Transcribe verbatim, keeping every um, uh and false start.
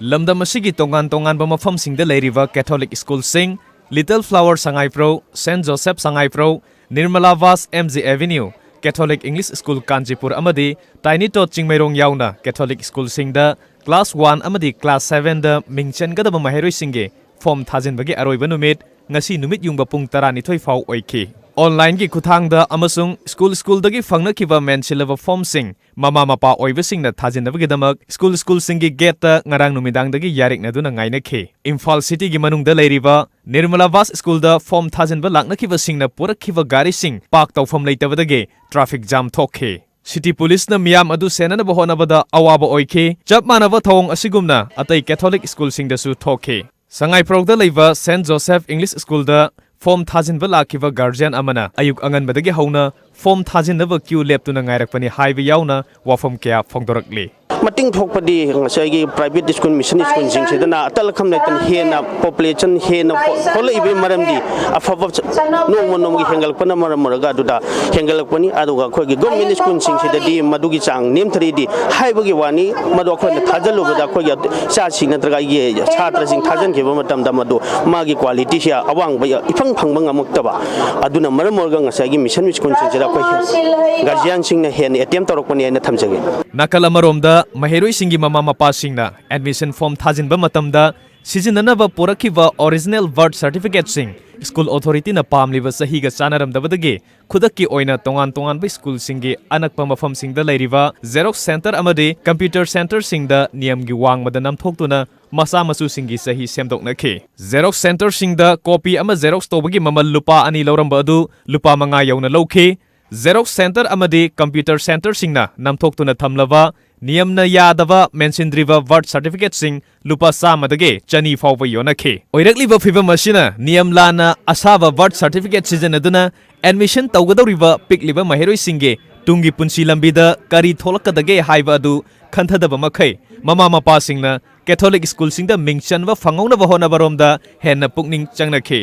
ꯂꯝꯗꯝ ꯑꯁꯤꯒꯤ ꯇꯣꯉꯥꯟ ꯇꯣꯉꯥꯟꯕ ꯃꯐꯝꯁꯤꯡꯗ ꯂꯩꯔꯤꯕ ꯀꯦꯊꯣꯂꯤꯛ ꯁ꯭ꯀꯨꯜꯁꯤꯡ, little flower Sangaiprou, Saint Joseph Sangaiprou, Nirmala Bhas M G avenue, Catholic English school Kanchipur ꯑꯃꯗꯤ ꯇꯥꯏꯅꯤ ꯇꯣꯠ ꯆꯤꯡꯃꯩꯔꯣꯡ ꯌꯥꯎꯅ ꯀꯦꯊꯣꯂꯤꯛ ꯁ꯭ꯀꯨꯜꯁꯤꯡꯗ ꯀ꯭ꯂꯥꯁ ꯋꯥꯟ ꯑꯃꯗꯤ ꯀ꯭ꯂꯥꯁ ꯁꯚꯦꯟꯗ ꯃꯤꯡ ꯆꯟꯒꯗꯕ ꯃꯍꯩꯔꯣꯏꯁꯤꯡꯒꯤ ꯐꯣꯔꯝ ꯊꯥꯖꯤꯟꯕꯒꯤ ꯑꯔꯣꯏꯕ ꯅꯨꯃꯤꯠ ꯉꯁꯤ ꯅꯨꯃꯤꯠ ꯌꯨꯡꯕ ꯄꯨꯡ ꯇꯔꯥꯅꯤꯊꯣꯏ ꯐꯥꯎ ꯑꯣꯏꯈꯤ꯫ ꯑꯣꯟꯂꯥꯏꯟꯒꯤ ꯈꯨꯠꯊꯥꯡꯗ ꯑꯃꯁꯨꯡ ꯁ꯭ꯀꯨꯜ ꯁ꯭ꯀꯨꯜꯗꯒꯤ ꯐꯪꯅꯈꯤꯕ ꯃꯦꯟꯁꯤꯜꯂꯕ ꯐꯣꯔꯝꯁꯤꯡ ꯃꯃꯥ ꯃꯄꯥ ꯑꯣꯏꯕꯁꯤꯡꯅ ꯊꯥꯖꯤꯟꯅꯕꯒꯤꯗꯃꯛ ꯁ꯭ꯀꯨꯜ ꯁ꯭ꯀꯨꯜꯁꯤꯡꯒꯤ ꯒꯦꯠꯇ ꯉꯔꯥꯡ ꯅꯨꯃꯤꯗꯥꯡꯗꯒꯤ ꯌꯥꯔꯤꯛꯅꯗꯨꯅ ꯉꯥꯏꯅꯈꯤ꯫ ꯏꯝꯐꯥꯜ ꯁꯤꯇꯤꯒꯤ ꯃꯅꯨꯡꯗ ꯂꯩꯔꯤꯕ ꯅꯤꯔꯃꯂꯥ ꯚꯥꯁ ꯁ꯭ꯀꯨꯜꯗ ꯐꯣꯔꯝ ꯊꯥꯖꯤꯟꯕ ꯂꯥꯛꯅꯈꯤꯕꯁꯤꯡꯅ ꯄꯨꯔꯛꯈꯤꯕ ꯒꯥꯔꯤꯁꯤꯡ ꯄꯥꯔꯛ ꯇꯧꯐꯝ ꯂꯩꯇꯕꯗꯒꯤ ꯇ꯭ꯔꯥꯐꯤꯛ ꯖꯥꯝ ꯊꯣꯛꯈꯤ꯫ ꯁꯤꯇꯤ ꯄꯨꯂꯤꯁꯅ ꯃꯤꯌꯥꯝ ꯑꯗꯨ ꯁꯦꯟꯅꯅꯕ ꯍꯣꯠꯅꯕꯗ ꯑꯋꯥꯕ ꯑꯣꯏꯈꯤ꯫ ꯆꯞ ꯃꯥꯟꯅꯕ ꯊꯧꯑꯣꯡ ꯑꯁꯤꯒꯨꯝꯅ ꯑꯇꯩ ꯀꯦꯊꯣꯂꯤꯛ ꯁ꯭ꯀꯨꯜꯁꯤꯡꯗꯁꯨ ꯊꯣꯛꯈꯤ꯫ ꯁꯉꯥꯏꯄ꯭ꯔꯧꯗ ꯂꯩꯕ ꯁꯦꯟꯠ ꯖꯣꯁꯦꯐ ꯏꯪꯂꯤꯁ ꯁ꯭ꯀꯨꯜꯗ ꯐꯣꯔꯝ ꯊꯥꯖꯤꯟꯕ ꯂꯥꯛꯈꯤꯕ ꯒꯥꯔꯖꯤꯌꯥꯟ ꯑꯃꯅ ꯑꯌꯨꯛ ꯑꯉꯟꯕꯗꯒꯤ ꯍꯧꯅ ꯐꯣꯔꯝ ꯊꯥꯖꯤꯟꯅꯕ ꯀ꯭ꯌꯨ ꯂꯦꯞꯇꯨꯅ ꯉꯥꯏꯔꯛꯄꯅꯤ ꯍꯥꯏꯕ ꯌꯥꯎꯅ ꯋꯥꯐꯝ ꯀꯌꯥ ꯐꯣꯡꯗꯣꯔꯛꯂꯤ꯫ ꯃꯇꯤꯡ ꯊꯣꯛꯄꯗꯤ ꯉꯁꯥꯏꯒꯤ ꯄ꯭ꯔꯥꯏꯚꯦꯠ ꯁ꯭ꯀꯨꯜ, ꯃꯤꯁꯟ ꯁ꯭ꯀꯨꯜꯁꯤꯡꯁꯤꯗꯅ ꯑꯇꯜ ꯑꯈꯝ ꯂꯩꯇꯅ ꯍꯦꯟꯅ ꯄꯣꯄꯨꯂꯦꯁꯟ ꯍꯦꯟꯅ ꯄꯣ-, ꯊꯣꯛꯂꯛꯏꯕꯒꯤ ꯃꯔꯝꯗꯤ ꯑꯐꯕ ꯆ-, ꯅꯣꯡꯃ ꯅꯣꯡꯃꯒꯤ ꯍꯦꯟꯒꯠꯂꯛꯄꯅ ꯃꯔꯝ ꯑꯣꯏꯔꯒ ꯑꯗꯨꯗ ꯍꯦꯟꯒꯠꯂꯛꯄꯅꯤ꯫ ꯑꯗꯨꯒ ꯑꯩꯈꯣꯏꯒꯤ ꯒꯣꯔꯃꯦꯟ ꯁ꯭ꯀꯨꯜꯁꯤꯡꯁꯤꯗꯗꯤ ꯃꯗꯨꯒꯤ ꯆꯥꯡ ꯅꯦꯝꯊꯔꯤꯗꯤ ꯍꯥꯏꯕꯒꯤ ꯋꯥꯅꯤ꯫ ꯃꯗꯨ ꯑꯩꯈꯣꯏꯅ ꯊꯥꯖꯤꯜꯂꯨꯕꯗ ꯑꯩꯈꯣꯏꯒꯤ ꯏꯆꯥꯁꯤꯡ ꯅꯠꯇ꯭ꯔꯒ ꯑꯩꯒꯤ ꯁꯥꯇ꯭ꯔꯁꯤꯡ ꯊꯥꯖꯤꯟꯈꯤꯕ ꯃꯇꯝꯗ ꯃꯗꯨ ꯃꯥꯒꯤ ꯀ꯭ꯋꯥꯂꯤꯇꯤꯁꯤ ꯑꯋꯥꯡꯕ ꯏꯐꯪ ꯐꯪꯕ ꯉꯝꯃꯛꯇꯕ꯫ ꯑꯗꯨꯅ ꯃꯔꯝ ꯑꯣꯏꯔꯒ ꯉꯁꯥꯏꯒꯤ ꯃꯤꯁꯟ ꯁ꯭ꯀꯨꯜꯁꯤꯡꯁꯤꯗ ꯑꯩꯈꯣꯏ ꯒꯥꯔꯖꯤꯌꯥꯟꯁꯤꯡꯅ ꯍꯦꯟꯅ ꯑꯦꯇꯦꯝ ꯇꯧꯔꯛꯄꯅꯤ ꯍꯥꯏꯅ ꯊꯝꯖꯒꯦ꯫ ꯅꯥꯀꯜ ꯑꯃꯔꯣꯝꯗ ꯃꯍꯩꯔꯣꯏꯁꯤꯡꯒꯤ ꯃꯃꯥ ꯃꯄꯥꯁꯤꯡꯅ ꯑꯦꯗꯃꯤꯁꯟ ꯐꯣꯔꯝ ꯊꯥꯖꯤꯟꯕ ꯃꯇꯝꯗ ꯁꯤꯖꯤꯟꯅꯅꯕ ꯄꯨꯔꯛꯈꯤꯕ ꯑꯣꯔꯤꯖꯤꯅꯦꯜ ꯕꯥꯔꯊ ꯁꯔꯇꯤꯐꯤꯀꯦꯠꯁꯤꯡ ꯁ꯭ꯀꯨꯜ ꯑꯣꯊꯣꯔꯤꯇꯤꯅ ꯄꯥꯝꯂꯤꯕ ꯆꯍꯤꯒ ꯆꯥꯟꯅꯔꯝꯗꯕꯗꯒꯤ ꯈꯨꯗꯛꯀꯤ ꯑꯣꯏꯅ ꯇꯣꯉꯥꯟ ꯇꯣꯉꯥꯟꯕ ꯁ꯭ꯀꯨꯜꯁꯤꯡꯒꯤ ꯑꯅꯛꯄ ꯃꯐꯝꯁꯤꯡꯗ ꯂꯩꯔꯤꯕ ꯖꯦꯔꯣꯛꯁ ꯁꯦꯟꯇꯔ ꯑꯃꯗꯤ ꯀꯝꯄ꯭ꯌꯨꯇꯔ ꯁꯦꯟꯇꯔꯁꯤꯡꯗ ꯅꯤꯌꯝꯒꯤ ꯋꯥꯡꯃꯗ ꯅꯝꯊꯣꯛꯇꯨꯅ ꯃꯆꯥ ꯃꯁꯨꯁꯤꯡꯒꯤ ꯆꯍꯤ ꯁꯦꯝꯗꯣꯛꯅꯈꯤ꯫ ꯖꯦꯔꯣꯛꯁ ꯁꯦꯟꯇꯔꯁꯤꯡꯗ ꯀꯣꯄꯤ ꯑꯃ ꯖꯦꯔꯣꯛꯁ ꯇꯧꯕꯒꯤ ꯃꯃꯜ ꯂꯨꯄꯥ ꯑꯅꯤ ꯂꯧꯔꯝꯕ ꯑꯗꯨ ꯂꯨꯄꯥ ꯃꯉꯥ ꯌꯧꯅ ꯂꯧꯈꯤ꯫ ꯖꯦꯔꯣꯛꯁ ꯁꯦꯟꯇꯔ ꯑꯃꯗꯤ ꯀꯝꯄ꯭ꯌꯨꯇꯔ ꯁꯦꯟꯇꯔꯁꯤꯡꯅ ꯅꯝꯊꯣꯛꯇꯨꯅ ꯊꯝꯂꯕ ꯅꯤꯌꯝꯅ ꯌꯥꯗꯕ ꯃꯦꯟꯁꯤꯟꯗ꯭ꯔꯤꯕ ꯕꯥꯔꯊ ꯁꯔꯇꯤꯐꯤꯀꯦꯠꯁꯤꯡ ꯂꯨꯄꯥ ꯆꯥꯝꯃꯗꯒꯤ ꯆꯅꯤ ꯐꯥꯎꯕ ꯌꯣꯟꯅꯈꯤ꯫ ꯑꯣꯏꯔꯛꯂꯤꯕ ꯐꯤꯚꯝ ꯑꯁꯤꯅ ꯅꯤꯌꯝ ꯂꯥꯟꯅ ꯑꯁꯥꯕ ꯕꯥꯔꯊ ꯁꯔꯇꯤꯐꯤꯀꯦꯠ ꯁꯤꯖꯤꯟꯅꯗꯨꯅ ꯑꯦꯗꯃꯤꯁꯟ ꯇꯧꯒꯗꯧꯔꯤꯕ ꯄꯤꯛꯂꯤꯕ ꯃꯍꯩꯔꯣꯏꯁꯤꯡꯒꯤ ꯇꯨꯡꯒꯤ ꯄꯨꯟꯁꯤ ꯂꯝꯕꯤꯗ ꯀꯔꯤ ꯊꯣꯛꯂꯛꯀꯗꯒꯦ ꯍꯥꯏꯕ ꯑꯗꯨ ꯈꯟꯊꯗꯕ ꯃꯈꯩ ꯃꯃꯥ ꯃꯄꯥꯁꯤꯡꯅ ꯀꯦꯊꯣꯂꯤꯛ ꯁ꯭ꯀꯨꯜꯁꯤꯡꯗ ꯃꯤꯡ ꯆꯟꯕ ꯐꯪꯍꯧꯅꯕ ꯍꯣꯠꯅꯕꯔꯣꯝꯗ ꯍꯦꯟꯅ ꯄꯨꯛꯅꯤꯡ ꯆꯪꯅꯈꯤ꯫